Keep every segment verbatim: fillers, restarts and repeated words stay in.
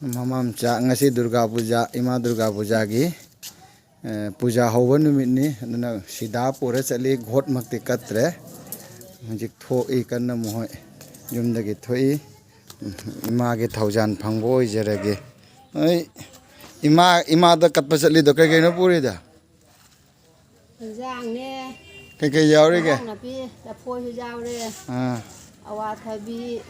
ꯃꯃꯥ ꯃꯆꯥ, ꯉꯁꯤ ꯗꯨꯔꯒꯥ ꯄꯨꯖꯥ, ꯏꯃꯥ ꯗꯨꯔꯒꯥ ꯄꯨꯖꯥꯒꯤ, ꯑ, ꯄꯨꯖꯥ ꯍꯧꯕ ꯅꯨꯃꯤꯠꯅꯤ꯫ ꯑꯗꯨꯅ ꯁꯤꯗꯥ ꯄꯨꯔ ꯆꯠꯂꯤ, ꯒꯣꯠꯃꯛꯇꯤ ꯀꯠꯇ꯭ꯔꯦ꯫ ꯍꯧꯖꯤꯛ ꯊꯣꯛꯏ ꯀꯟꯅ, ꯃꯈꯣꯏ ꯌꯨꯝꯗꯒꯤ ꯊꯣꯛꯏ꯫ ꯏꯃꯥꯒꯤ ꯊꯧꯖꯥꯟ ꯐꯪꯕ ꯑꯣꯏꯖꯔꯒꯦ꯫ ꯑꯩ ꯏꯃꯥ, ꯏꯃꯥꯗ ꯀꯠꯄ ꯆꯠꯂꯤꯗꯣ ꯀꯩ ꯀꯩꯅꯣ ꯄꯨꯔꯤꯗ? ꯏꯟꯖꯥꯡꯅꯦ꯫ ꯀꯩꯀꯩ ꯌꯥꯎꯔꯤꯒꯦ? ꯏꯟꯖꯥꯡ ꯅꯥꯄꯤ, ꯂꯐꯣꯏꯁꯨ ꯌꯥꯎꯔꯦ꯫ ꯑꯥ꯫ ꯑꯋꯥꯊꯕꯤ,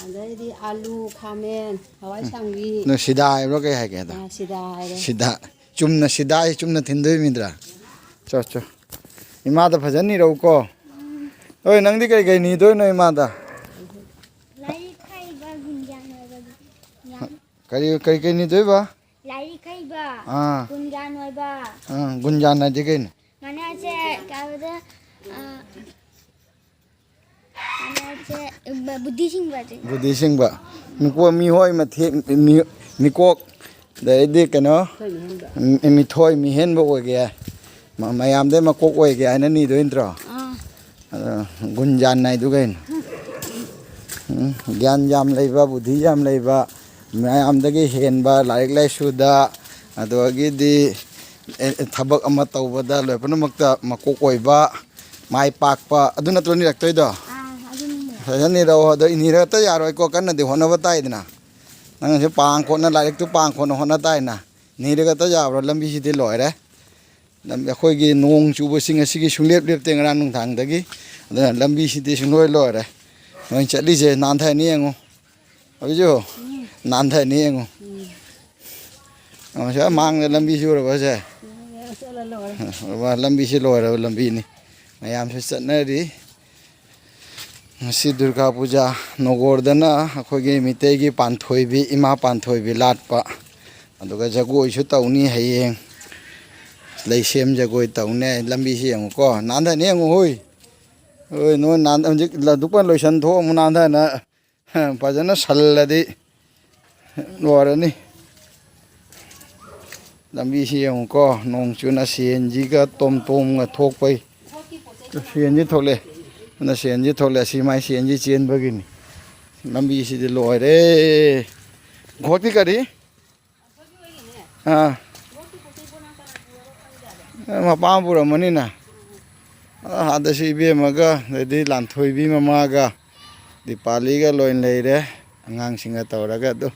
ꯑꯗꯩꯗꯤ ꯑꯂꯨ, ꯈꯥꯃꯦꯟ, ꯍꯋꯥꯏ ꯎꯝ꯫ ꯑꯁꯥꯡꯕꯤ꯫ ꯅꯣꯏ ꯁꯤꯗꯥ ꯍꯥꯏꯕ꯭ꯔꯣ ꯀꯩ ꯍꯥꯏꯒꯦ ꯑꯗꯣ? ꯑꯥ, ꯁꯤꯗꯥ ꯍꯥꯏꯔꯦ꯫ ꯁꯤꯗꯥ꯫ ꯆꯨꯝꯅ ꯁꯤꯗꯥ ꯍꯥꯏ ꯆꯨꯝꯅ ꯊꯤꯟꯗꯣꯏꯃꯤꯗ꯭ꯔꯥ? ꯆꯣ, ꯆꯣ꯫ ꯏꯃꯥꯗ ꯐꯖꯅ ꯅꯤꯔꯛꯎꯀꯣ꯫ ꯍꯣꯏ, ꯅꯪꯗꯤ ꯀꯩ ꯀꯩ ꯅꯤꯗꯣꯏꯅꯣ ꯏꯃꯥꯗ? ꯂꯥꯏꯔꯤꯛ ꯍꯩꯕ ꯒꯨꯟ ꯒ꯭ꯌꯥꯟ ꯑꯣꯏꯕ ꯌꯥꯝ ꯀꯔꯤ, ꯀꯔꯤ, ꯀꯔꯤ ꯅꯤꯗꯣꯏꯕ? ꯂꯥꯏꯔꯤꯛ ꯍꯩꯕ, ꯑꯥ꯫ ꯒꯨꯟ ꯒ꯭ꯌꯥꯟ ꯑꯣꯏꯕ꯫ ꯑꯥ, ꯒꯨꯟ ꯒ꯭ꯌꯥꯟ ꯍꯥꯏꯗꯤ ꯀꯩꯅꯣ? ꯃꯥꯅꯦꯁꯦ ꯀꯩ ꯍꯥꯏꯕꯗ, ꯑꯥ, ꯃꯥꯅꯦꯁꯦ, ꯕ-, ꯕꯨꯙꯤ ꯁꯤꯡꯕ ꯑꯗꯨ꯫ ꯕꯨꯙꯤ ꯁꯤꯡꯕ꯫ ꯃꯤꯀꯣ-, ꯃꯤꯍꯣꯏ ꯃꯊꯦꯛ-, ꯃꯤ-, ꯃꯤꯀꯣꯛ, ꯑꯗꯩꯗꯤ ꯀꯩꯅꯣ, ꯃꯤꯊꯣꯏ ꯃꯤꯍꯦꯟꯕ꯫ ꯃꯤ-, ꯃꯤꯊꯣꯏ ꯃꯤꯍꯦꯟꯕ ꯑꯣꯏꯒꯦ, ꯃ-, ꯃꯌꯥꯝꯗꯩ ꯃꯀꯣꯛ ꯑꯣꯏꯒꯦ ꯍꯥꯏꯅ ꯅꯤꯗꯣꯏ ꯅꯠꯇ꯭ꯔꯣ? ꯑꯥ꯫ ꯑꯗꯣ ꯒꯨꯟ ꯒ꯭ꯌꯥꯟ ꯅꯥꯏꯗꯨ ꯀꯩꯅꯣ? ꯎꯝ, ꯒ꯭ꯌꯥꯟ ꯌꯥꯝ ꯂꯩꯕ, ꯕꯨꯙꯤ ꯌꯥꯝ ꯂꯩꯕ, ꯃꯌꯥꯝꯗꯒꯤ ꯍꯦꯟꯕ, ꯂꯥꯏꯔꯤꯛ ꯂꯥꯏꯁꯨꯗ, ꯑꯗꯨꯗꯒꯤꯗꯤ, ꯑꯦ, ꯊꯕꯛ ꯑꯃ ꯇꯧꯕꯗ ꯂꯣꯏ ꯄꯨꯝꯅꯃꯛꯇ ꯃꯀꯣꯛ ꯑꯣꯏꯕ, ꯃꯥꯏ ꯄꯥꯛꯄ, ꯑꯗꯨ ꯅꯠꯇ꯭ꯔꯣ ꯅꯤꯔꯛꯇꯣꯏꯗꯣ? ꯑꯥ, ꯑꯗꯨꯅꯤꯅꯦ꯫ ꯐꯖꯅ ꯅꯤꯔꯛꯑꯣ꯫ ꯑꯗꯣ ꯅꯤꯔꯛꯇ ꯌꯥꯔꯣꯏꯀꯣ, ꯀꯟꯅꯗꯤ ꯍꯣꯠꯅꯕ ꯇꯥꯏꯗꯅ꯫ ꯅꯪꯅꯁꯨ ꯄꯥꯡ ꯈꯣꯠꯅ, ꯂꯥꯏꯔꯤꯛꯇꯨ ꯄꯥꯡ ꯈꯣꯠꯅ ꯍꯣꯠꯅ ꯇꯥꯏꯅ꯫ ꯅꯤꯔꯒꯇ ꯌꯥꯕ꯭ꯔꯣ? ꯂꯝꯕꯤꯁꯤꯗꯤ ꯂꯣꯏꯔꯦ꯫ ꯂꯝꯕꯤ, ꯑꯩꯈꯣꯏꯒꯤ ꯅꯣꯡ ꯆꯨꯕꯁꯤ ꯉꯁꯤꯒꯤ ꯁꯨꯡꯂꯦꯞ ꯂꯦꯞꯇꯦ, ꯉꯔꯥꯡ ꯅꯨꯡꯗꯥꯡꯗꯒꯤ꯫ ꯑꯗꯨꯅ ꯂꯝꯕꯤꯁꯤꯗꯤ ꯁꯨꯡꯂꯣꯏ ꯂꯣꯏꯔꯦ꯫ ꯅꯣꯏ ꯆꯠꯂꯤꯁꯦ ꯅꯥꯟꯊꯅꯤ ꯌꯦꯡꯉꯨ꯫ ꯑꯕꯤꯖꯨ, ꯎꯝ꯫ ꯅꯥꯟꯊꯅꯤ ꯌꯦꯡꯉꯨ꯫ ꯎꯝ꯫ ꯑꯣ, ꯁꯤ ꯑꯥ ꯃꯥꯡꯗ ꯂꯝꯕꯤ ꯁꯨꯔꯕ ꯁꯦ? ꯎꯝ, ꯆꯠꯂ ꯂꯣꯏꯔꯦ꯫ ꯂꯝꯕꯤꯁꯤ ꯂꯣꯏꯔꯕ ꯂꯝꯕꯤꯅꯤ꯫ ꯃꯌꯥꯝꯁꯨ ꯆꯠꯅꯔꯤ꯫ ꯉꯁꯤ ꯗꯨꯔꯒꯥ ꯄꯨꯖꯥ, ꯅꯣꯒꯣꯔꯗꯅ ꯑꯩꯈꯣꯏꯒꯤ ꯃꯤꯇꯩꯒꯤ ꯄꯥꯟꯊꯣꯏꯕꯤ, ꯏꯃꯥ ꯄꯥꯟꯊꯣꯏꯕꯤ ꯂꯥꯠꯄ꯫ ꯑꯗꯨꯒ ꯖꯒꯣꯏꯁꯨ ꯇꯧꯅꯤ ꯍꯌꯦꯡ꯫ ꯂꯩꯁꯦꯝ ꯖꯒꯣꯏ ꯇꯧꯅꯤ꯫ ꯂꯝꯕꯤꯁꯤ ꯌꯦꯡꯉꯨꯀꯣ꯫ ꯅꯥꯟꯊꯅꯤ ꯌꯦꯡꯉꯨ, ꯍꯣꯏ꯫ ꯍꯣꯏ, ꯅꯣꯏ ꯅꯥꯟ-, ꯍꯧꯖꯤꯛ ꯂ-, ꯗꯨꯀꯥꯟ ꯂꯣꯏꯁꯟ ꯊꯣꯛꯑꯃꯨ ꯅꯥꯟꯊꯅ꯫ ꯐꯖꯅ ꯁꯜꯂꯗꯤ ꯂꯣꯏꯔꯅꯤ꯫ ꯂꯝꯕꯤꯁꯤ ꯌꯦꯡꯉꯨꯀꯣ, ꯅꯣꯡ ꯆꯨꯅ ꯁꯦꯟꯁꯤꯒ ꯇꯣꯝ ꯇꯣꯝꯒ ꯊꯣꯛꯄꯩ꯫ ꯁꯦꯟꯁꯤ ꯊꯣꯛꯂꯛꯑꯦ꯫ ꯑꯗꯨꯅ ꯁꯦꯟꯁꯤ ꯊꯣꯛꯂꯛꯑꯦ꯫ ꯑꯁꯤ ꯃꯥꯏ ꯁꯦꯟꯁꯤ ꯆꯦꯟꯕꯒꯤꯅꯤ꯫ ꯂꯝꯕꯤꯁꯤꯗꯤ ꯂꯣꯏꯔꯦ꯫ ꯈꯣꯠꯇꯤ ꯀꯔꯤ? ꯑꯥ꯫ ꯃꯄꯥ ꯑꯃ ꯄꯨꯔꯝꯃꯅꯤꯅ꯫ ꯑꯥ, ꯑꯥꯗꯁꯨ ꯏꯕꯦꯝꯃꯒ, ꯑꯗꯩꯗꯤ ꯂꯥꯟꯊꯣꯏꯕꯤ ꯃꯃꯥꯒ, ꯗꯤꯄꯥꯂꯤꯒ ꯂꯣꯏ ꯂꯩꯔꯦ꯫ ꯑꯉꯥꯡꯁꯤꯡꯒ ꯇꯧꯔꯒ ꯑꯗꯨ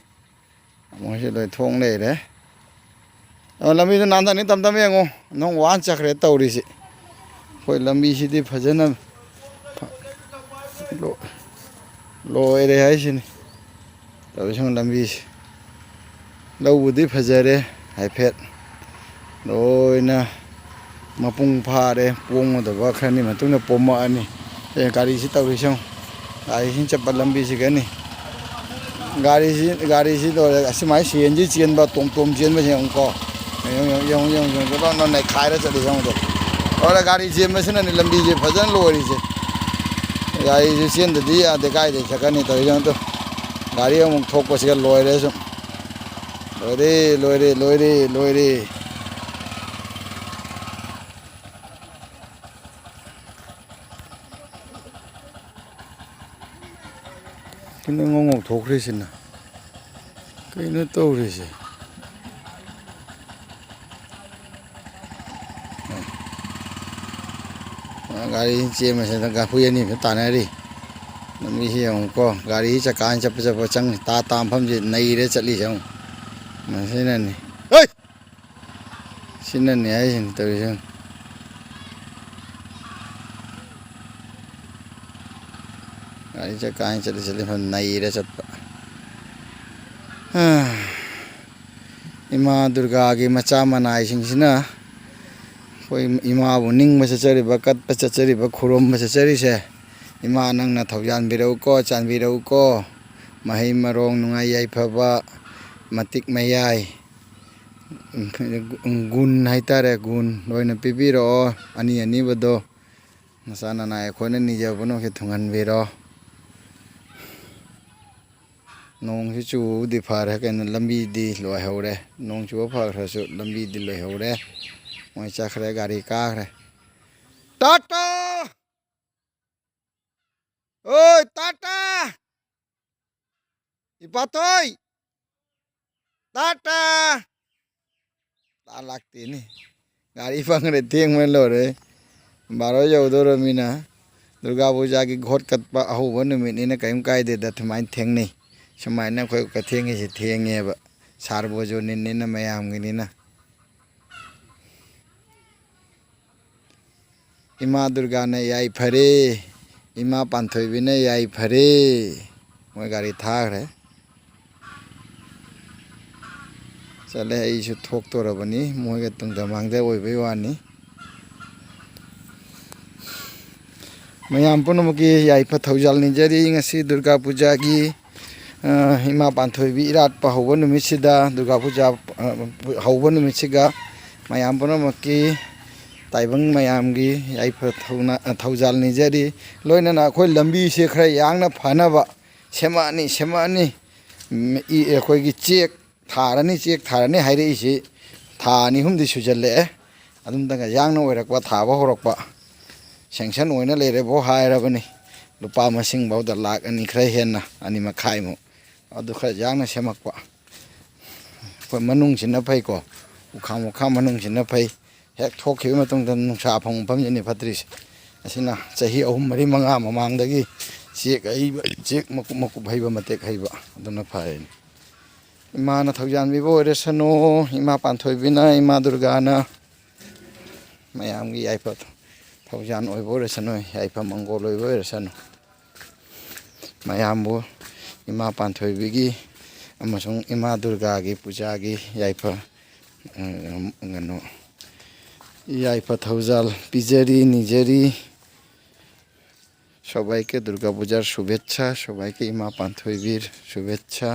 ꯃꯣꯏꯁꯨ ꯂꯣꯏ ꯊꯣꯡ ꯂꯩꯔꯦ꯫ ꯑꯣ, ꯂꯝꯕꯤꯗꯣ ꯅꯥꯟꯊꯅꯤ, ꯇꯞ ꯇꯞꯅ ꯌꯦꯡꯉꯣ꯫ ꯅꯣꯡ ꯋꯥꯅ ꯆꯠꯈ꯭ꯔꯦ ꯇꯧꯔꯤꯁꯦ꯫ ꯑꯩꯈꯣꯏ ꯂꯝꯕꯤꯁꯤꯗꯤ ꯐꯖꯅ ꯂꯣ-, ꯂꯣꯏꯔꯦ ꯍꯥꯏꯁꯤꯅꯤ꯫ ꯇꯧꯔꯤꯁꯤꯡ ꯂꯝꯕꯤꯁꯦ꯫ ꯂꯧꯕꯨꯗꯤ ꯐꯖꯔꯦ ꯍꯥꯏꯐꯦꯠ꯫ ꯂꯣꯏꯅ ꯃꯄꯨꯡ ꯐꯥꯔꯦ꯫ ꯄꯣꯡꯒꯗꯕ ꯈꯔꯅꯤ ꯃꯇꯨꯡꯗ ꯄꯣꯝꯃꯛꯑꯅꯤ꯫ ꯑꯦ, ꯒꯥꯔꯤꯁꯤ ꯇꯧꯔꯤꯁꯤ ꯌꯦꯡꯉꯨ꯫ ꯒꯥꯔꯤꯁꯤꯅ ꯆꯠꯄ ꯂꯝꯕꯤꯁꯤꯒꯅꯤ꯫ ꯒꯥꯔꯤꯁꯤ, ꯒꯥꯔꯤꯁꯤ ꯂꯣꯏꯔꯦ꯫ ꯑꯁꯨꯃꯥꯏꯅ ꯁꯤ ꯑꯦꯟ ꯖꯤ ꯆꯦꯟꯕ, ꯇꯣꯝ ꯇꯣꯝ ꯆꯦꯟꯕꯁꯤ ꯌꯦꯡꯉꯨꯀꯣ꯫ ꯌꯦꯡꯉꯨ, ꯌꯦꯡꯉꯨ, ꯌꯦꯡꯉꯨ, ꯌꯦꯡꯉꯨ, ꯌꯦꯡꯉꯨ, ꯂꯣꯏꯅ ꯅꯩꯈꯥꯏꯔ ꯆꯠꯂꯤ ꯌꯦꯡꯉꯨꯗꯣ꯫ ꯂꯣꯏꯔꯦ, ꯒꯥꯔꯤ ꯆꯦꯟꯕꯁꯤꯅꯅꯤ ꯂꯝꯕꯤꯁꯦ ꯐꯖꯅ ꯂꯣꯏꯔꯤꯁꯦ꯫ ꯒꯥꯔꯤꯁꯦ ꯆꯦꯟꯗꯗꯤ ꯌꯥꯗꯦ, ꯀꯥꯏꯗꯩ ꯆꯠꯀꯅꯤ ꯇꯧꯔꯤ ꯌꯦꯡꯉꯨꯗꯣ꯫ ꯒꯥꯔꯤ ꯑꯃꯨꯛ ꯊꯣꯛꯄꯁꯤꯒ ꯂꯣꯏꯔꯦ ꯁꯨꯝ꯫ ꯂꯣꯏꯔꯦ, ꯂꯣꯏꯔꯦ, ꯂꯣꯏꯔꯦ, ꯂꯣꯏꯔꯦ꯫ ꯀꯩꯅꯣ ꯉꯧ ꯉꯧꯊꯣꯛꯈ꯭ꯔꯤꯁꯤꯅ? ꯀꯩꯅꯣ ꯇꯧꯔꯤꯁꯦ? ꯑ, ꯒꯥꯔꯤ ꯆꯦꯟꯕꯁꯤꯗ ꯒꯥꯐꯨ ꯑꯅꯤꯈꯛ ꯇꯥꯟꯅꯔꯤ꯫ ꯂꯝꯕꯤꯁꯤ ꯌꯦꯡꯉꯨꯀꯣ, ꯒꯥꯔꯤ ꯆꯀꯥ ꯑꯅꯤ ꯆꯠꯄ ꯆꯠꯄ ꯆꯪꯉꯤ꯫ ꯇꯥ ꯇꯥ ꯃꯐꯝꯁꯤ ꯅꯩꯔꯦ ꯆꯠꯂꯤꯁꯦ ꯌꯦꯡꯉꯨ꯫ ꯃꯁꯤꯅꯅꯤ꯫ ꯍꯩ! ꯁꯤꯅꯅꯤ ꯍꯥꯏꯁꯤꯅꯤ ꯇꯧꯔꯤꯁꯦ꯫ ꯒꯥꯔꯤ ꯆꯠ ꯀꯥꯏꯅ ꯆꯠꯂꯤ ꯆꯠꯂꯤ ꯐꯅ ꯅꯩꯔꯦ ꯆꯠꯄ꯫ ꯏꯃꯥ ꯗꯨꯔꯒꯥꯒꯤ ꯃꯆꯥ ꯃꯅꯥꯏꯁꯤꯡꯁꯤꯅ ꯑꯩꯈꯣꯏ ꯏꯃꯥꯕꯨ ꯅꯤꯡꯕ ꯆꯠꯆꯔꯤꯕ, ꯀꯠꯄ ꯆꯠꯆꯔꯤꯕ, ꯈꯨꯔꯨꯝꯕ ꯆꯠꯆꯔꯤꯁꯦ, ꯏꯃꯥ ꯅꯪꯅ ꯊꯧꯖꯥꯟꯕꯤꯔꯛꯎꯀꯣ, ꯆꯥꯟꯕꯤꯔꯛꯎꯀꯣ꯫ ꯃꯍꯩ ꯃꯔꯣꯡ, ꯅꯨꯡꯉꯥꯏ ꯌꯥꯏꯐꯕ, ꯃꯇꯤꯛ ꯃꯌꯥꯏ, ꯒꯨꯟ ꯍꯥꯏꯇꯥꯔꯦ, ꯒꯨꯟ ꯂꯣꯏꯅ ꯄꯤꯕꯤꯔꯛꯑꯣ꯫ ꯑꯅꯤ ꯑꯅꯤꯕꯗꯣ ꯅꯆꯥ ꯅꯅꯥꯏ ꯑꯩꯈꯣꯏꯅ ꯅꯤꯖꯕ ꯄꯨꯝꯅꯃꯛꯁꯦ ꯊꯨꯡꯍꯟꯕꯤꯔꯣ꯫ ꯅꯣꯡꯁꯤ ꯆꯨꯕꯕꯨꯗꯤ ꯐꯔꯦ, ꯀꯩꯅꯣ, ꯂꯝꯕꯤꯗꯤ ꯂꯣꯏꯍꯧꯔꯦ꯫ ꯅꯣꯡ ꯆꯨꯕ ꯐꯈ꯭ꯔꯁꯨ ꯂꯝꯕꯤꯗꯤ ꯂꯣꯏꯍꯧꯔꯦ꯫ ꯃꯣꯏ ꯆꯠꯈ꯭ꯔꯦ, ꯒꯥꯔꯤ ꯀꯥꯈ꯭ꯔꯦ꯫ ꯇꯥꯇꯥ! ꯑꯣꯏ, ꯇꯥꯇꯥ! ꯏꯄꯥꯇꯣꯏ! ꯇꯥꯇꯥ! ꯇꯥ ꯂꯥꯛꯇꯦꯅꯦ꯫ ꯒꯥꯔꯤ ꯐꯪꯈ꯭ꯔꯦ, ꯊꯦꯡꯕꯅ ꯂꯣꯏꯔꯦ꯫ ꯕꯥꯔꯣ ꯌꯧꯗꯧꯔꯃꯤꯅ꯫ ꯗꯨꯔꯒꯥ ꯄꯨꯖꯥꯒꯤ ꯘꯣꯠ ꯀꯠꯄ ꯑꯍꯧꯕ ꯅꯨꯃꯤꯠꯅꯤꯅ ꯀꯔꯤꯝ ꯀꯥꯏꯗꯦꯗ, ꯑꯗꯨꯃꯥꯏꯅ ꯊꯦꯡꯅꯩ꯫ ꯁꯨꯃꯥꯏꯅ ꯑꯩꯈꯣꯏ ꯀꯊꯦꯡꯒꯤꯁꯤ ꯊꯦꯡꯉꯦꯕ, ꯁꯥꯔꯕꯣꯖꯣꯅꯤꯟꯅꯤꯅ ꯃꯌꯥꯝꯒꯤꯅꯤꯅ꯫ ꯏꯃꯥ ꯗꯨꯔꯒꯥꯅ ꯌꯥꯏꯐꯔꯦ, ꯏꯃꯥ ꯄꯥꯟꯊꯣꯏꯕꯤꯅ ꯌꯥꯏꯐꯔꯦ꯫ ꯃꯣꯏ ꯒꯥꯔꯤ ꯊꯥꯈ꯭ꯔꯦ꯫ ꯆꯠꯂꯦ, ꯑꯩꯁꯨ ꯊꯣꯛꯇꯣꯔꯕꯅꯤ, ꯃꯣꯏꯒ ꯇꯨꯡꯗ ꯃꯥꯡꯗ ꯑꯣꯏꯕꯩ ꯋꯥꯅꯤ꯫ ꯃꯌꯥꯝ ꯄꯨꯝꯅꯃꯛꯀꯤ ꯌꯥꯏꯐ ꯊꯧꯖꯥꯜ ꯅꯤꯖꯔꯤ꯫ ꯉꯁꯤ ꯗꯨꯔꯒꯥ ꯄꯨꯖꯥꯒꯤ, ꯑ, ꯏꯃꯥ ꯄꯥꯟꯊꯣꯏꯕꯤ ꯏꯔꯥꯠꯄ ꯍꯧꯕ ꯅꯨꯃꯤꯠꯁꯤꯗ, ꯗꯨꯔꯒꯥ ꯄꯨꯖꯥ, ꯑ, ꯍꯧꯕ ꯅꯨꯃꯤꯠꯁꯤꯒ ꯃꯌꯥꯝ ꯄꯨꯝꯅꯃꯛꯀꯤ ꯇꯥꯏꯕꯪ ꯃꯌꯥꯝꯒꯤ ꯌꯥꯏꯐ ꯊꯧꯅ-, ꯊꯧꯖꯥꯜ ꯅꯤꯖꯔꯤ꯫ ꯂꯣꯏꯅꯅ ꯑꯩꯈꯣꯏ ꯂꯝꯕꯤꯁꯦ ꯈꯔ ꯌꯥꯡꯅ ꯐꯅꯕ ꯁꯦꯝꯃꯛꯑꯅꯤ, ꯁꯦꯝꯃꯛꯑꯅꯤ꯫ ꯎꯝ, ꯏ-, ꯑꯩꯈꯣꯏꯒꯤ ꯆꯦꯛ ꯊꯥꯔꯅꯤ, ꯆꯦꯛ ꯊꯥꯔꯅꯤ ꯍꯥꯏꯔꯛꯏꯁꯤ ꯊꯥ ꯑꯅꯤ ꯑꯍꯨꯝꯗꯤ ꯁꯨꯖꯜꯂꯛꯑꯦ꯫ ꯑꯗꯨꯝꯇꯪꯒ ꯌꯥꯡꯅ ꯑꯣꯏꯔꯛꯄ, ꯊꯥꯕ ꯍꯧꯔꯛꯄ꯫ ꯁꯦꯡꯁꯟ ꯑꯣꯏꯅ ꯂꯩꯔꯦꯕꯣ ꯍꯥꯏꯔꯕꯅꯤ꯫ ꯂꯨꯄꯥ ꯃꯁꯤꯡꯐꯥꯎꯗ ꯂꯥꯛ ꯑꯅꯤ ꯈꯔ ꯍꯦꯟꯅ, ꯑꯅꯤ ꯃꯈꯥꯏꯃꯨꯛ꯫ ꯑꯗꯨ ꯈꯔ ꯌꯥꯡꯅ ꯁꯦꯝꯃꯛꯄ꯫ ꯑꯩꯈꯣꯏ ꯃꯅꯨꯡꯁꯤꯅ ꯐꯩꯀꯣ, ꯎꯈꯥ ꯃꯨꯈꯥ ꯃꯅꯨꯡꯁꯤꯅ ꯐꯩ꯫ ꯍꯦꯛ ꯊꯣꯛꯈꯤꯕ ꯃꯇꯨꯡꯗ ꯅꯨꯡꯁꯥ ꯐꯪꯕ ꯃꯐꯝꯁꯤꯅꯤ ꯐꯠꯇ꯭ꯔꯤꯁꯦ꯫ ꯑꯁꯤꯅ ꯆꯍꯤ ꯑꯍꯨꯝ, ꯃꯔꯤ, ꯃꯉꯥ ꯃꯃꯥꯡꯗꯒꯤ ꯆꯦꯛ ꯑꯍꯩꯕ, ꯆꯦꯛ ꯃꯀꯨꯞ ꯃꯀꯨꯞ ꯍꯩꯕ ꯃꯇꯦꯛ ꯍꯩꯕ, ꯑꯗꯨꯅ ꯐꯔꯦꯅꯦ꯫ ꯏꯃꯥꯅ ꯊꯧꯖꯥꯟꯕꯤꯕ ꯑꯣꯏꯔꯁꯅꯨ, ꯏꯃꯥ ꯄꯥꯟꯊꯣꯏꯕꯤꯅ, ꯏꯃꯥ ꯗꯨꯔꯒꯥꯅ ꯃꯌꯥꯝꯒꯤ ꯌꯥꯏꯐ ꯊꯧꯖꯥꯟ ꯑꯣꯏꯕ ꯑꯣꯏꯔꯁꯅꯨ, ꯌꯥꯏꯐ ꯃꯪꯒꯣꯜ ꯑꯣꯏꯕ ꯑꯣꯏꯔꯁꯅꯨ꯫ ꯃꯌꯥꯝꯕꯨ ꯏꯃꯥ ꯄꯥꯟꯊꯣꯏꯕꯤꯒꯤ ꯑꯃꯁꯨꯡ ꯏꯃꯥ ꯗꯨꯔꯒꯥꯒꯤ ꯄꯨꯖꯥꯒꯤ ꯌꯥꯏꯐ, ꯎꯝ, ꯀꯩꯅꯣ, ꯌꯥꯏꯐ ꯊꯧꯖꯥꯜ ꯄꯤꯖꯔꯤ, ꯅꯤꯖꯔꯤ꯫ সবাইকে দুর্গা পূজার শুভেচ্ছা, সবাইকে ইমা পান্থইবির শুভেচ্ছা।